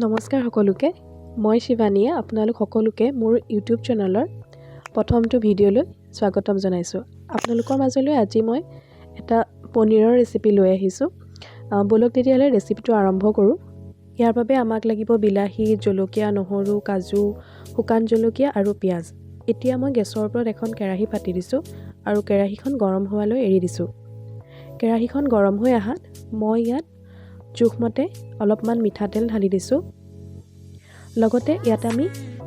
নমস্কাৰ সকলোকে, মই শিৱানীয়ে আপোনালোক সকলোকে মোৰ ইউটিউব চেনেলৰ প্ৰথমটো ভিডিঅ'লৈ স্বাগতম জনাইছোঁ। আপোনালোকৰ মাজলৈ আজি মই এটা পনীৰৰ ৰেচিপি লৈ আহিছোঁ। ব'লক তেতিয়াহ'লে ৰেচিপিটো আৰম্ভ কৰোঁ। ইয়াৰ বাবে আমাক লাগিব বিলাহী, জলকীয়া, নহৰু, কাজু, শুকান জলকীয়া আৰু পিঁয়াজ। এতিয়া মই গেছৰ ওপৰত এখন কেৰাহী পাতি দিছোঁ আৰু কেৰাহীখন গৰম হোৱালৈ এৰি দিছোঁ। কেৰাহীখন গৰম হৈ অহাত মই ইয়াত জোখমতে অলপমান মিঠাতেল ঢালি দিছোঁ। লগতে ইয়াত আমি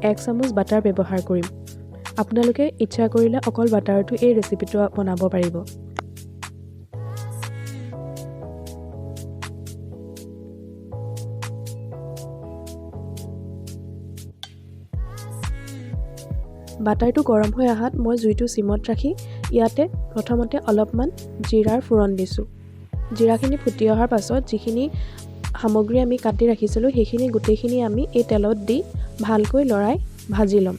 1 চামুচ বাটাৰ ব্যৱহাৰ কৰিম। আপোনালোকে ইচ্ছা কৰিলে অকল বাটাৰটো এই ৰেচিপিটো বনাব পাৰিব। বাটাৰটো গৰম হৈ অহাত মই জুইটো চিমত ৰাখি ইয়াতে প্ৰথমতে অলপমান জিৰাৰ ফোৰণ দিছোঁ। জিৰাখিনি ফুটি অহাৰ পাছত যিখিনি সামগ্ৰী আমি কাটি ৰাখিছিলোঁ, সেইখিনি গোটেইখিনি আমি এই তেলত দি ভালকৈ লৰাই ভাজি ল'ম।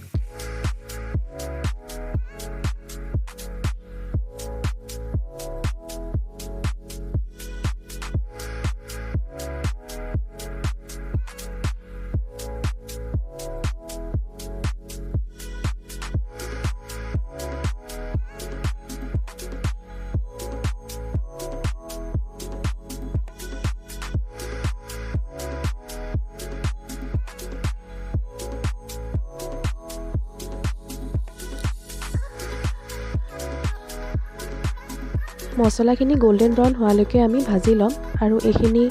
মছলাখিনি গল্ডেন ব্ৰাউন হোৱালৈকে আমি ভাজি ল'ম আৰু এইখিনি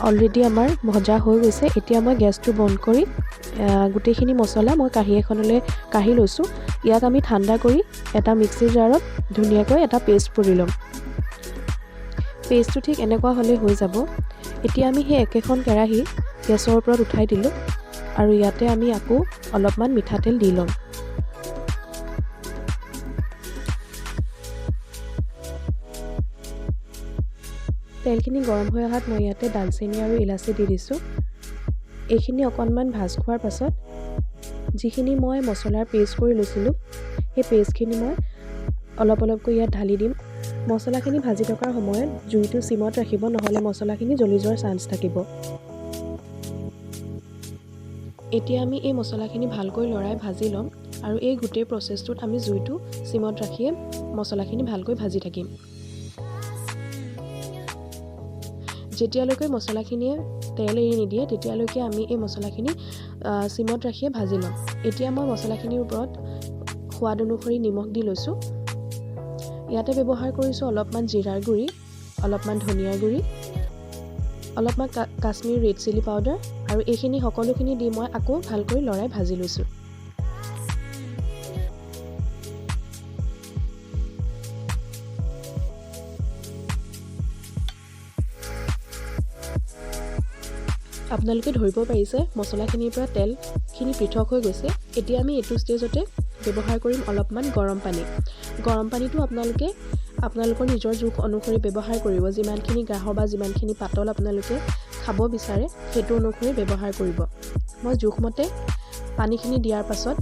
অলৰেডি আমাৰ ভজা হৈ গৈছে। এতিয়া মই গেছটো বন্ধ কৰি গোটেইখিনি মছলা মই কাঁহী এখনলৈ কাঢ়ি লৈছোঁ। ইয়াক আমি ঠাণ্ডা কৰি এটা মিক্সিৰ জাৰত ধুনীয়াকৈ এটা পেষ্ট কৰি ল'ম। পেষ্টটো ঠিক এনেকুৱা হ'লেই হৈ যাব। এতিয়া আমি সেই একেখন কেৰাহী গেছৰ ওপৰত উঠাই দিলোঁ আৰু ইয়াতে আমি আকৌ অলপমান মিঠাতেল দি ল'ম। তেলখিনি গৰম হৈ অহাত মই ইয়াতে ডালচেনি আৰু ইলাচি দি দিছোঁ। এইখিনি অকণমান ভাজ খোৱাৰ পাছত যিখিনি মই মছলাৰ পেষ্ট কৰি লৈছিলোঁ, সেই পেষ্টখিনি মই অলপ অলপকৈ ইয়াত ঢালি দিম। মছলাখিনি ভাজি থকাৰ সময়ত জুইটো চিমত ৰাখিব, নহ'লে মছলাখিনি জ্বলি যোৱাৰ চান্স থাকিব। এতিয়া আমি এই মছলাখিনি ভালকৈ লৰাই ভাজি ল'ম আৰু এই গোটেই প্ৰচেছটোত আমি জুইটো চিমত ৰাখিয়ে মছলাখিনি ভালকৈ ভাজি থাকিম। যেতিয়ালৈকে মছলাখিনিয়ে তেল এৰি নিদিয়ে, তেতিয়ালৈকে আমি এই মছলাখিনি চিমত ৰাখিয়ে ভাজি ল'ম। এতিয়া মই মছলাখিনিৰ ওপৰত সোৱাদ অনুসৰি নিমখ দি লৈছোঁ। ইয়াতে ব্যৱহাৰ কৰিছোঁ অলপমান জিৰাৰ গুড়ি, অলপমান ধনিয়াৰ গুড়ি, অলপমান কাশ্মীৰ ৰেড চিলি পাউডাৰ আৰু এইখিনি সকলোখিনি দি মই আকৌ ভালকৈ লৰাই ভাজি লৈছোঁ। আপোনালোকে ধৰিব পাৰিছে, মছলাখিনিৰ পৰা তেলখিনি পৃথক হৈ গৈছে। এতিয়া আমি এইটো ষ্টেজতে ব্যৱহাৰ কৰিম অলপমান গৰম পানী। গৰম পানীটো আপোনালোকে আপোনালোকৰ নিজৰ জোখ অনুসৰি ব্যৱহাৰ কৰিব। যিমানখিনি গাঢ় বা যিমানখিনি পাতল আপোনালোকে খাব বিচাৰে, সেইটো অনুসৰি ব্যৱহাৰ কৰিব। মই জোখমতে পানীখিনি দিয়াৰ পাছত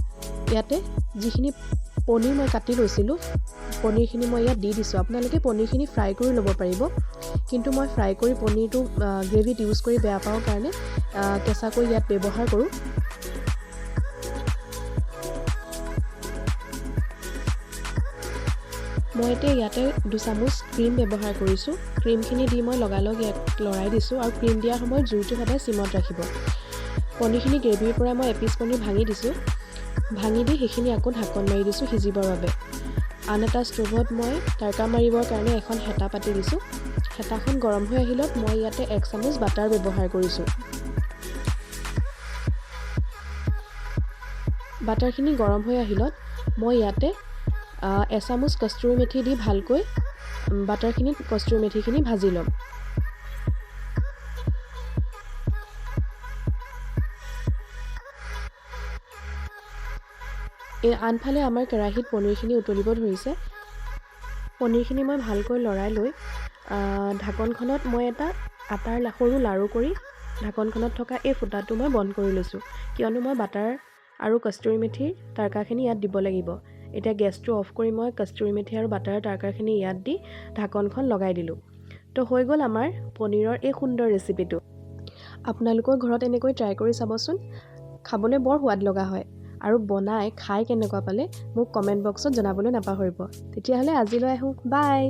ইয়াতে যিখিনি পনীৰ মই কাটি লৈছিলোঁ, পনীৰখিনি মই ইয়াত দি দিছোঁ। আপোনালোকে পনীৰখিনি ফ্ৰাই কৰি ল'ব পাৰিব, কিন্তু মই ফ্ৰাই কৰি পনীৰটো গ্ৰেভিত ইউজ কৰি বেয়া পাওঁ কাৰণে কেঁচাকৈ ইয়াত ব্যৱহাৰ কৰোঁ। মই এতিয়া ইয়াতে 2 চামুচ ক্ৰীম ব্যৱহাৰ কৰিছোঁ। ক্ৰীমখিনি দি মই লগালগ ইয়াত লৰাই দিছোঁ আৰু ক্ৰীম দিয়াৰ সময়ত জুইটো সদায় চিমত ৰাখিব। পনীৰখিনি গ্ৰেভিৰ পৰা মই এপিচ পনীৰ ভাঙি দিছোঁ। ভাঙি দি সেইখিনি আকৌ ঢাকন মাৰি দিছোঁ সিজিবৰ বাবে। আন এটা ষ্ট'ভত মই তড়কা মাৰিবৰ কাৰণে এখন হেতা পাতি দিছোঁ। হেতাখন গৰম হৈ আহিলত মই ইয়াতে 1 চামুচ বাটাৰ ব্যৱহাৰ কৰিছোঁ। বাটাৰখিনি গৰম হৈ আহিলত মই ইয়াতে এচামুচ কস্তুৰী মেথি দি ভালকৈ বাটাৰখিনিত কস্তুৰী মেথিখিনি ভাজি ল'ম। এই আনফালে আমাৰ কেৰাহীত পনীৰখিনি উতলিব ধৰিছে। পনীৰখিনি মই ভালকৈ লৰাই লৈ ঢাকনখনত মই এটা আটাৰ সৰু লাড়ু কৰি ঢাকনখনত থকা এই ফুটাটো মই বন্ধ কৰি লৈছোঁ, কিয়নো মই বাটাৰ আৰু কস্তুৰী মেথিৰ তড়কাখিনি ইয়াত দিব লাগিব। এতিয়া গেছটো অফ কৰি মই কস্তুৰী মেথি আৰু বাটাৰৰ তড়কাখিনি ইয়াত দি ঢাকনখন লগাই দিলোঁ। তো হৈ গ'ল আমাৰ পনীৰৰ এই সুন্দৰ ৰেচিপিটো। আপোনালোকৰ ঘৰত এনেকৈ ট্ৰাই কৰি চাবচোন, খাবলৈ বৰ সোৱাদ লগা হয়। আৰু বনাই খাই কেনেকুৱা পালে মোক কমেণ্ট বক্সত জনাবলৈ নাপাহৰিব। তেতিয়াহ'লে আজিলৈ আহোঁ, বাই।